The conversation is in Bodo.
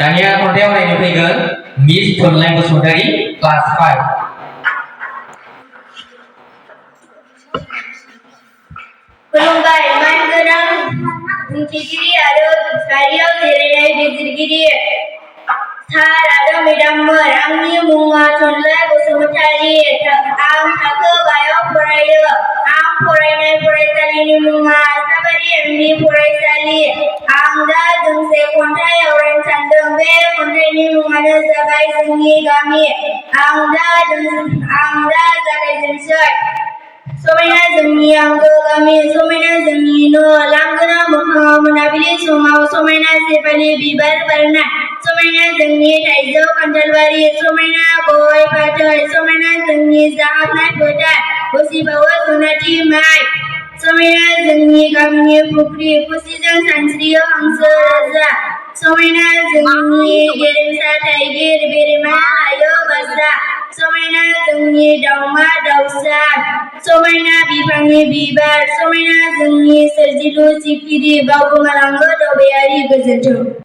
दानिया खन्थाइ आवरायनो फैगोन मिस थुनलाइ बसुमतारी क्लास 5। खुलुमबाय मानगोनां बुंथिगिरि आरो सारियाव जिरायनाय बिजिरगिरि सार आरो मेडाममोन, आंनि मुङा थुनलाइ बसुमतारी। आं थाखो 5आव फरायो। आं फरायनाय फरायसालिनि मुङा साबारि एमभि फरायसालि। आं दा दोंसे खन्थाइ आवरायनो सानदों। बे खन्थाइनि मुङानो जाबाय जोंनि गामि। आं दा जागायजेनसै। समायना जोंनि आंगो गामि, समायना जोंनि न', लांगोना मोखाङाव मोनाबिलि समाव समायना सेफालि बिबार बारनाय, समायना जोंनि थाइजौ खान्थालबारि, समायना गय फाथै, समायना जोंनि जाहाबनाय फोथार, उसिबावो सनाथि माइ, समायना जोंनि गामिनि फुख्रि, खुसिजों सानस्रियो हांसो राजा, समायना जोंनि गेरेमसा थाइगिर, बेरेमाया हायो बासा, समायना जोंनि दाउमा दाउसा, समायना बिफांनि बिबार, समायना जोंनि सोरजिलु सिखिरि, बावगोमालाङो दावबायारि। गोजोन्थों।